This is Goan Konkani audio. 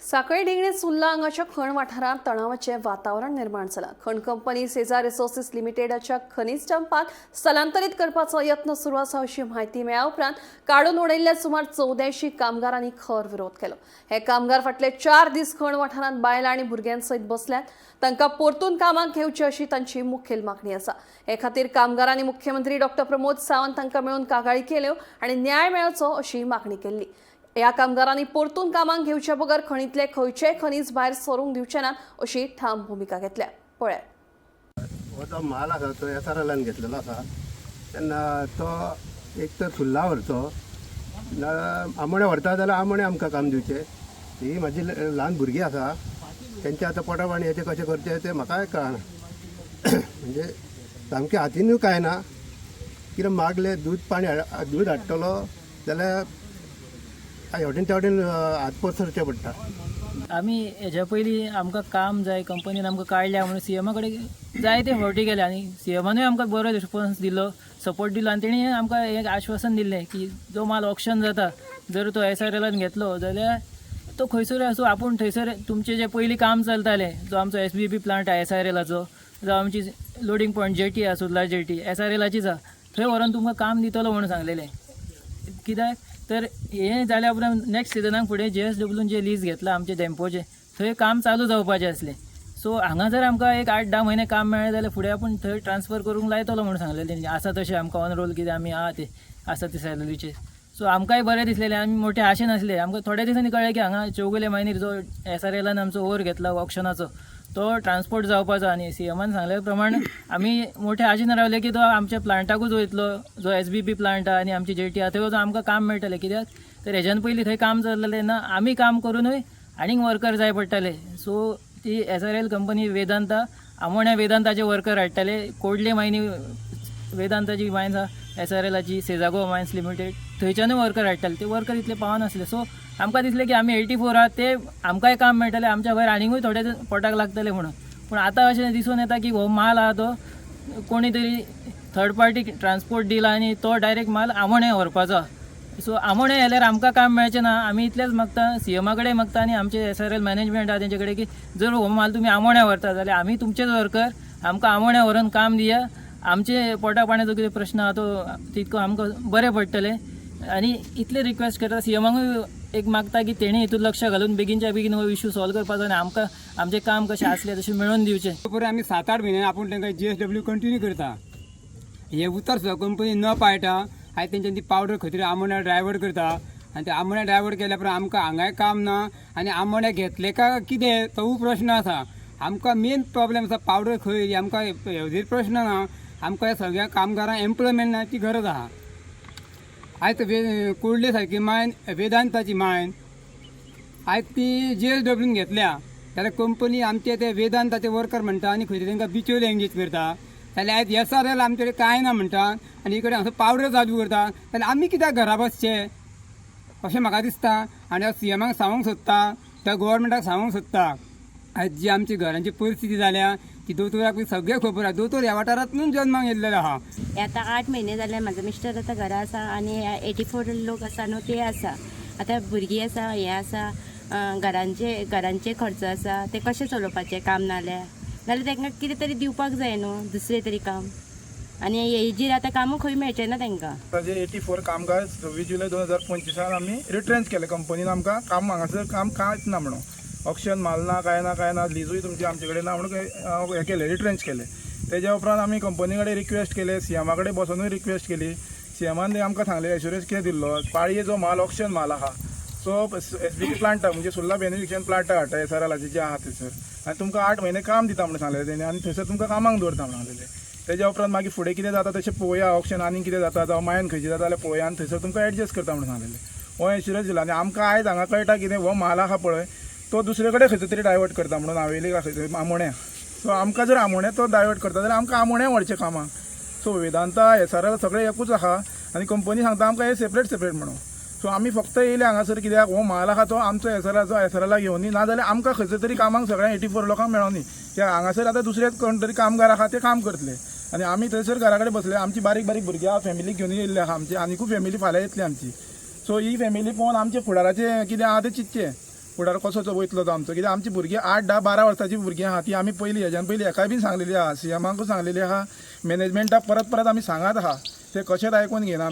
साखळी डिंगणे सुर्ला हांगाच्या खण वाठारांत तणावाचें वातावरण निर्माण जालां. खण कंपनी सेझा रिसोर्सिस लिमिटेडाच्या खनीज डंपात स्थलांतरीत करपाचो यत्न सुरू आसा अशी म्हायती मेळ्ळ्या उपरांत काडून उडयल्ल्या सुमार 84 कामगारांनी खर विरोध केलो. हे कामगार फाटले 4 दीस खण वाठारांत बायलां आनी भुरग्यां सयत बसल्यात. तांकां परतून कामाक घेवची अशी तांची मुखेल मागणी आसा. हे खातीर कामगारांनी मुख्यमंत्री डॉक्टर प्रमोद सावंत हांकां मेळून कागाळी केल्यो आनी न्याय मेळचो अशी मागणी केल्ली. ह्या कामगारांनी परतून कामाक घेवचे बगर खणींतले खंयचेय खनीज भायर सरूंक दिवचे नात अशी ठाम भुमिका घेतल्या. पळयात. हो जो म्हाल आसा तो एस आर एलान घेतलेलो आसा तेन्ना तो एक तर सुर्ला व्हरचो ना आमोण्या व्हरता जाल्यार आमोण्या आमकां काम दिवचें. ही म्हाजी ल्हान भुरगीं आसा, तेंच्या आतां पोटा पाणयाचें कशें करचें तें म्हाकाय कळना. म्हणजे सामकें हातीनूय कांय ना. कितें मागलें दूद पाणी दूद हाडटलो जाल्यार हेवटेन तेवटेन हात पसरचे पडटा. आमी हेज्या पयलीं आमकां काम जाय, कंपनीन आमकां काडल्या म्हणून सीएमा कडेन जायते फावटी गेले आनी सीएमानूय आमकां बरो रिस्पॉन्स दिलो, सपोर्ट दिलो आनी तेणी आमकां एक आश्वासन दिल्लें की जो माल ऑक्शन जाता जर तो एस आर एलान घेतलो जाल्यार तो खंयसर आसूं आपूण थंयसर तुमचें जें पयलीं काम चलतालें, जो आमचो एस बी पी प्लांट आहा एस आर एलाचो, जावं आमची लोडींग पॉयंट जेटी आहा सुर्ला जेटी एस आर एलाचीच आहा, थंय व्हरोन तुमकां काम दितलो म्हणून सांगलेलें. कित्याक तर हें जाल्या उपरांत नॅक्स्ट सिजनाक फुडें जे एस डब्ल्यून जे लीज घेतला आमचें डेम्पोचें थंय काम चालू जावपाचें आसलें. सो हांगा जर आमकां एक 8-10 म्हयने काम मेळ्ळें जाल्यार फुडें आपूण थंय ट्रान्सफर करूंक लायतलो म्हणून सांगलेलें तेंणी. आसा तशें आमकां ऑन रोल कितें आमी आहा ते आसा ते सॅलरीचेर. सो आमकांय बरें दिसलेलें, आमी मोठे आशेन आसले. आमकां थोड्या दिसांनी कळ्ळें की हांगा चौगुले मायनीर जो एस आर एलान आमचो ओवर घेतला ऑक्शनाचो तो ट्रान्सपोर्ट जावपाचो आनी सी एमान सांगल्या प्रमाण आमी मोठे आशेन रावले की तो आमच्या प्लांटाकूच वयतलो, जो एस बी पी प्लांट आहा आनी आमची जेटी आहा थंय वचून आमकां काम मेळटलें. कित्याक तर हेज्यान पयलीं थंय काम चललेलें तेन्ना आमी काम करुनूय आनीक वर्कर जाय पडटाले. सो ती S R L company Vedanta आमोण्या वेदांताचे वर्कर हाडटाले, कोडले मायनी वेदांताची मायन्स आहा S R एलाची सेजागो mines limited थंयच्यानूय worker हाडटाले. ते वर्कर इतले पावनासले. सो आमकां दिसलें की आमी 84 आहा ते आमकांय काम मेळटलें, आमच्या भायर आनीकूय थोडे पोटाक लागतले म्हणून. पूण आतां अशें दिसून येता की हो माल आहा तो कोणी तरी थर्ड पार्टी ट्रान्सपोर्ट दिला आनी तो डायरेक्ट माल आमोण्या व्हरपाचो. सो आमोण्या जाल्यार आमकां काम मेळचें ना. आमी इतलेंच मागता, सी एमा कडेन मागता आनी आमचे एस आर एल मॅनेजमेंट आहा तेंचे कडेन की जर हो माल तुमी आमोण्या व्हरता जाल्यार आमी तुमचेच वर्कर, आमकां आमोण्या व्हरोन काम दिया. आमचे पोटा पाण्याचो कितें प्रश्न आहा तो तितको आमकां बरें पडटलें. आनी इतलें रिक्वेस्ट करता, सी एमाकूय एक मागता की तेणी हितून लक्ष घालून बेगीनच्या बेगीन हो इशू सॉल्व करपाचो आनी आमकां आमचें काम कशें आसलें तशें मेळोवन दिवचें. बरें आमी 7-8 म्हयने आपूण तांकां जी एस डब्ल्यू कंटिन्यू करता. हे उतर सुद्दां कंपनी न पाळटा. आयज तेंच्यानी ती पावडर खंय तरी आमोण्या ड्रायव्हर करता आनी ते आमोण्या ड्रायव्हर केल्या उपरांत आमकां हांगाय काम ना आनी आमोण्या घेतले काय कितें तोवूय प्रश्न आसा. आमकां मेन प्रॉब्लेम आसा पावडर खंय, आमकां हेजेर प्रश्न ना. आमकां ह्या सगळ्या कामगारांक एम्प्लॉयमेंटाची गरज आहा. आयज कोडले सारकी मायन वेदांताची मायन आयज ती जी एस डब्ल्यून घेतल्या जाल्यार कंपनी आमचे ते वेदांताचे वर्कर म्हणटा आनी खंय तरी तांकां बिचोले एंगेज करता. जाल्यार आयज एस आर एल आमचे कडेन कांय ना म्हणटा आनी इकडे हांगासर पावडर चालू करता जाल्यार आमी कित्याक घरा बसचे अशें म्हाका दिसता. आनी हांव सी एमाक सांगूंक सोदता, त्या गोवोरमेंटाक सांगूंक सोदता, आयज जी आमची घरांची परिस्थिती जाल्या ती दोतोराक सगळें खबर आसा. दोतोर ह्या वाठारांतून जल्माक येयल्लेलो आहा. आतां 8 म्हयने जाले म्हाजो मिस्टर आतां घरा आसा आनी 84 लोक आसा न्हू ते आसा. आतां भुरगीं आसा, हें आसा, घरांचे खर्च आसा, ते कशें चलोवपाचें काम नाल्यार नाल्यार तांकां कितें तरी दिवपाक जाय न्हू दुसरें तरी काम. आनी हेजेर आतां कामूय खंय मेळचें ना तांकां. ताजे 84 कामगार 26 जुलय 2025 आमी रिट्रेंच केले. कंपनीन आमकां काम हांगासर काम कांयच ना म्हणून, ऑक्शन माल ना, कांय ना, कांय ना, लिजूय तुमची आमचे कडेन ना म्हणून हें केलें, रिट्रेंच केलें. तेज्या उपरांत आमी कंपनी कडेन रिक्वेस्ट केले, सी एमा कडेन बसोनूय रिक्वेस्ट केली. सी एमान आमकां सांगलें, एश्योरन्स कितें दिल्लो, पाळये जो माल ऑक्शन माल आहा सो एस बी प्लांटा म्हणजे सुर्ला बेनिफिशियन प्लांटा हाडटा एस आर एलाचे जे आहा थंयसर आनी तुमकां 8 म्हयने काम दिता म्हणून सांगलें तेणी आनी थंयसर तुमकां कामाक दवरता म्हणून सांगलेलें. तेज्या उपरांत मागीर फुडें कितें जाता तशें पळोवया, ऑक्शन आनीक कितें जाता जावं मायन खंयची जाता जाल्यार पळोवया आनी थंयसर तुमकां एडजस्ट करता म्हणून सांगलेलें. हो एश्योरन्स दिलो आनी आमकां आयज हांगा कळटा कितें हो माल आहा पळय तो दुसरे कडेन खंयसर तरी डायवर्ट करता म्हणून हावेली खंय आमोण्या. सो आमकां जर आमोण्या तो डायवर्ट करता जाल्यार आमकां आमोण्या व्हरचें कामाक. So Vedanta S R L सगळें एकूच आहा आनी कंपनी सांगता आमकां हें सेपरेट सेपरेट म्हणून. सो आमी फक्त येयले हांगासर कित्याक हो म्हाल आहा तो आमचो एस आर एस आर एलाक घेवनी, नाजाल्यार आमकां खंयसर तरी कामाक सगळ्यांक 84 लोकांक मेळोनी. कित्याक हांगासर आतां दुसरे कोण तरी कामगार आहा ते काम करतले आनी आमी थंयसर घरा कडेन बसले. आमची बारीक बारीक भुरगीं आहा, फॅमिलीक घेवन येयल्ले आहा, आमची आनिकूय फॅमिली फाल्यां येतली आमची. सो ही फॅमिली पळोवन आमचे फुडाराचें कितें आहा तें चिंतचें. फुडार कसो तो वयतलो तो आमचो? कित्याक आमची भुरगीं 8, 10, 12 वर्सांची भुरगीं आहा ती आमी पयलीं हेज्यान पयलीं हेकाय बीन सांगलेली आहा, सीएमाकूय सांगलेली आहा, मॅनेजमेंटाक परत परत आमी सांगात आहा, ते कशेंच आयकून घेना.